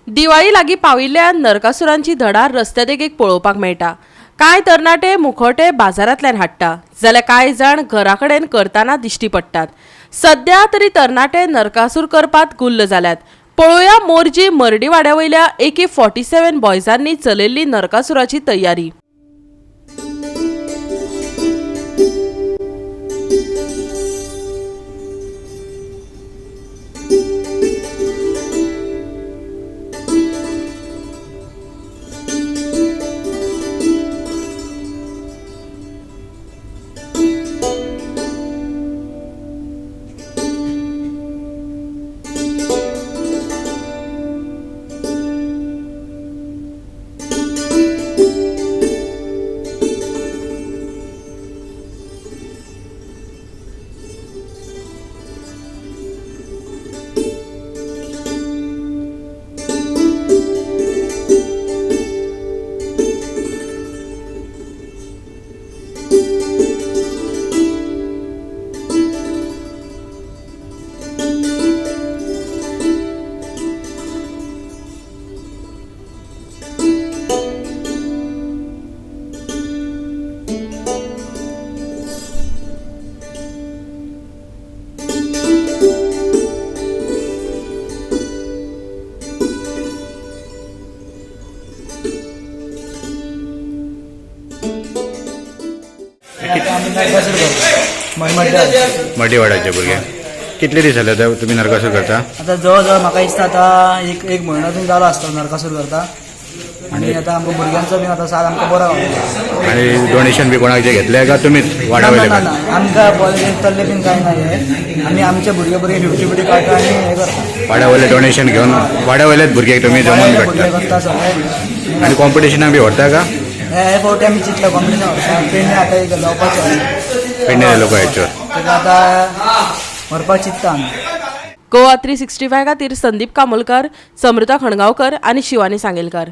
दिवाळी लागीं पाविल्ल्यान नरकासुरांची धडार रस्त्या देगेक पळोवपाक मेळटा. कांय तरणाटे मुखवटे बाजारांतल्यान हाडटा जाल्यार कांय जाण घरा कडेन करतना दिश्टी पडटात. सध्या तरी तरणाटे नरकासूर करपात गुल्ल जाल्यात. पळोवया मोरजी मर्डीवाड्या वयल्या एके 47 बॉयजांनी चलयल्ली नरकासुराची तयारी. आता आमी नरकासूर करता मडमड्या. मडीवाड्याचे भुरगे. कितले दीस जाले आता तुमी नरकासूर करता? आता जवळ जवळ म्हाका दिसता आता एक एक म्हयनो बीन जालो आसतलो नरकासूर करता आनी आतां आमकां भुरग्यांचो बीन आतां साथ आमकां बरो गावता. आणि डोनेशन बी कोणाक जे घेतले का तुमीच ना वाड्या ना ना, आमकां बॉल तल्ले बीन कांय ना. हे आमी आमचे भुरगे भुरगे 50 50 काडटा आनी हे करता. वाड्या वयले डोनेशन घेवन वाड्या वयलेच भुरगे तुमी जमोवन भुरगे काडटा? करता सगळे. आनी कॉम्पिटिशनाक बी व्हरता का? हे हे फावटी आमी चिंतला कॉम्पिटिशन व्हरता. पेडणे आतां एक जावपाचें आसा. पेडणे लोक हेचेर. ताका आतां व्हरपाक चिंत्ता आमी. गोवा 365 खातीर संदीप कामोलकर, समृता खणगांवकर आनी शिवानी सांगेलकार.